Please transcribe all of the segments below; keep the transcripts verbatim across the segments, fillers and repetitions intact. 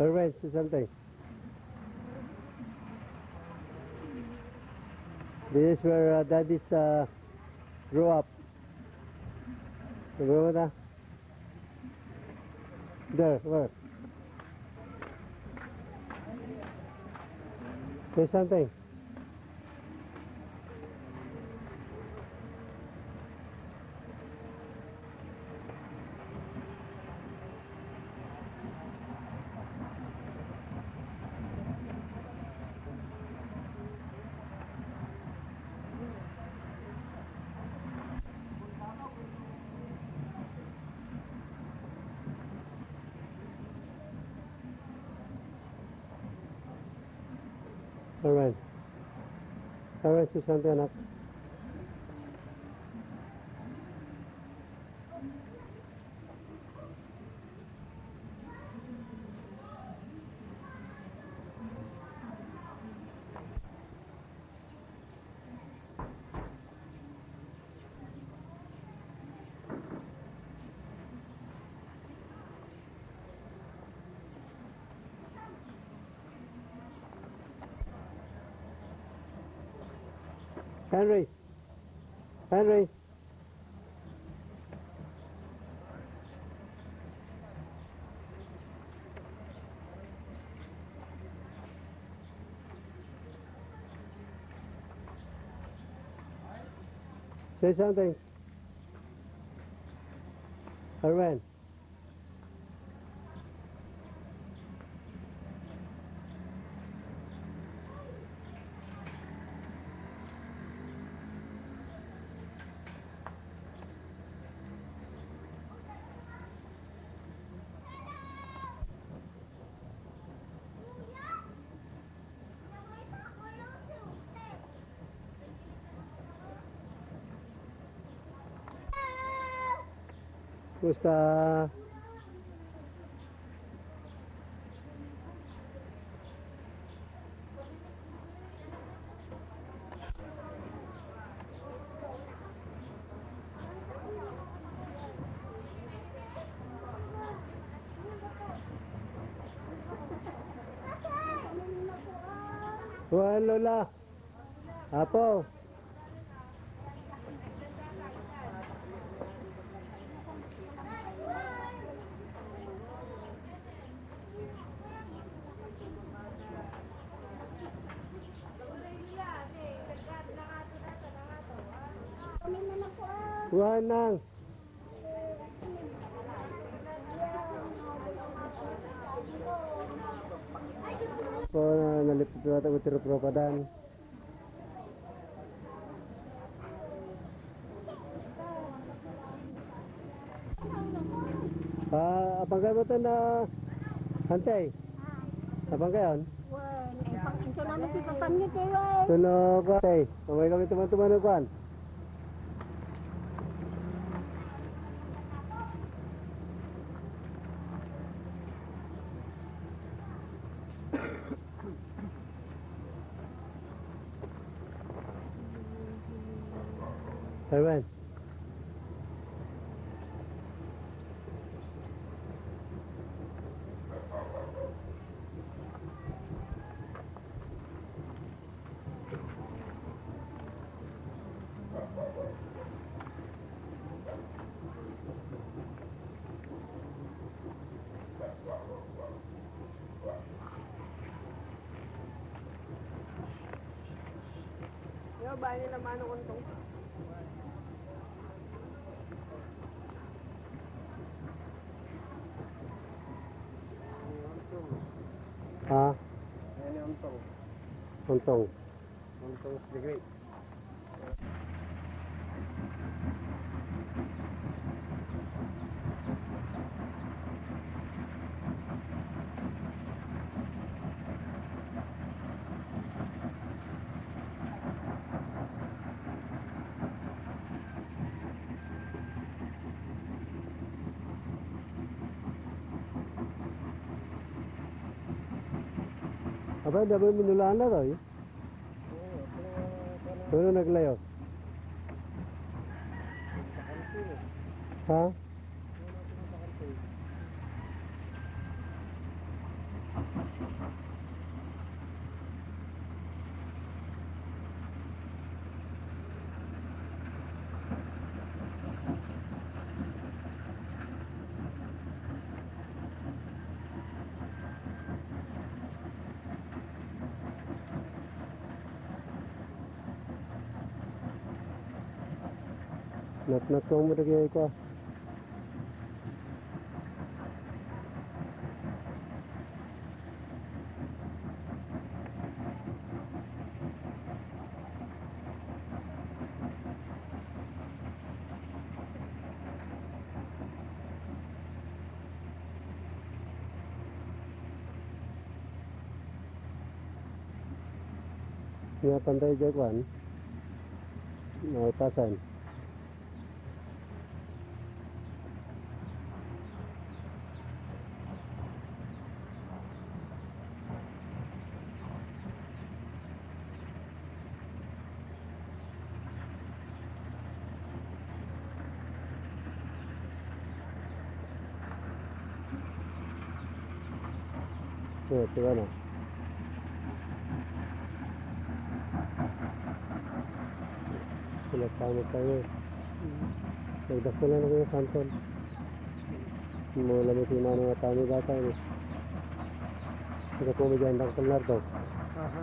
Alright, so something. This is where, uh, daddies, uh, grew up. Remember that? There, where? Say something. Alright. Alright, Susan, anak. Henry. Henry. Say something. Arwen. Kumusta? Kuan, Lola. Apo. Kuan nang. Po, na, nalipit na tayo, tiro propadan. Ah, apang kayo mo ito na, Antay? Apang kayo? Wen, eh, pang-, ito namin si Papa niyo, Teway. Ito na, Antay. Kamay kami tuman-tuman, kuan. Taiwan. Yo, bahay nila Manong Untong. Ha? Ayan yung Untong. Untong. Untong the Great. Abay, damo minulana to, eh. Pero naglayo. Ha? Natnatkuan mo dagiti kua. Nga pantay diay kuan. Nautasan. Oh, ito na. Sila pa mo tayo. Nagdakkel na lang yung santol. Mula mo si Mano nga tani data, eh. Nagkapo mo dyan, Uncle Nardo. Aha.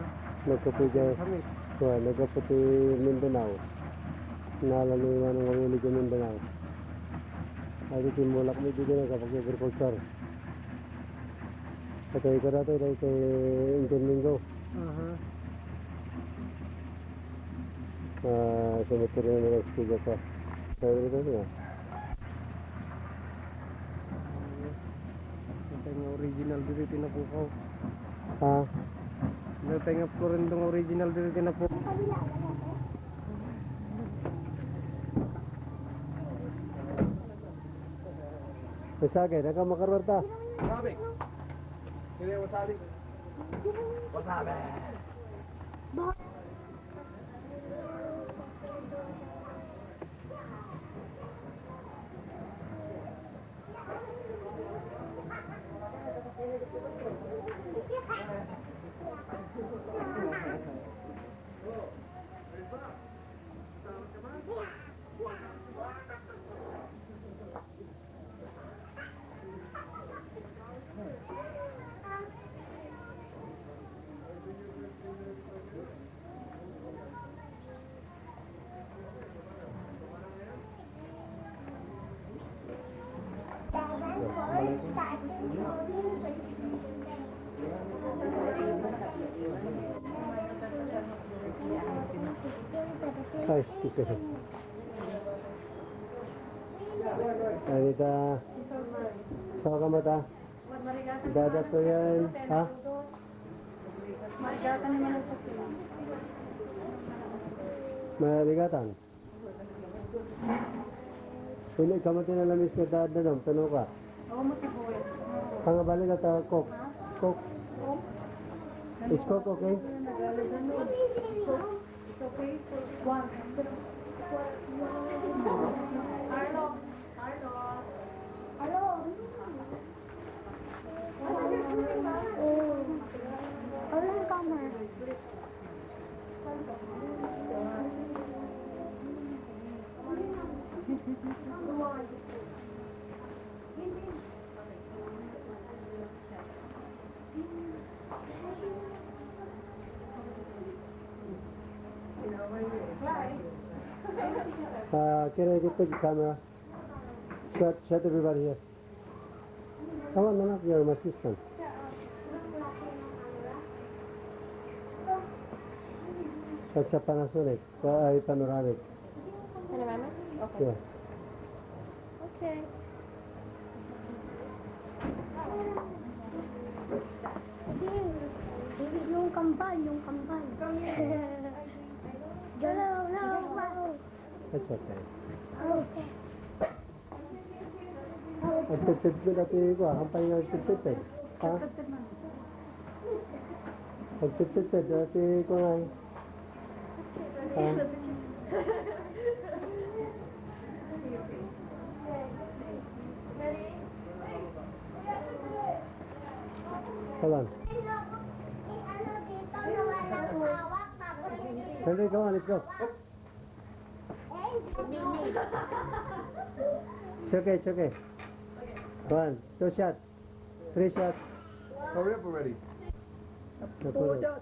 Nagkapo dyan. Kami. Kuwan, nagkapo ti Mindanao. Nalalo yung ano nga uli dyan Mindanao. Ay, di timulak mo dito na kapag agriculture. Patay ka dati, dahil kay Indian Lingo. Aha. Ah, cemetery na nag-studio pa. Sabi ko niya. Ito nga original diri ti napukaw. Ha? Ito nga Florendong original diri ti napukaw. Ay, sagay, nagkamakaruan ta. Sabi. Sino yung masali? Wasabi. Ay, excuse me. Anita, saan ka mata? Dada to yan, ha? Marigatan. Hindi ka mo tinalamis nga dada, no? Tano ka? Oo, matibuhay. Ang balik at, ah, Coke. Coke. Is Coke okay? It's okay. One. Carlo. Carlo. Hello. Hello, camera. Uh, can I get the camera? Shot, shot everybody here. Come on, man up here, my sister. That's a Panasonic. Uh, a panoramic. Panoramic? Okay. Yeah. Okay. Yung kambal, yung kambal. Hello, hello, hello. That's okay. Okay. Agtedted ko dati ko, ah. Kampay nga agtedted, eh. Ha? Agtedted dati ko nga, eh. Ha? Sandali, come on, let's go. It's okay, it's okay. One, two shots, three shots. Hurry up already. Napulot.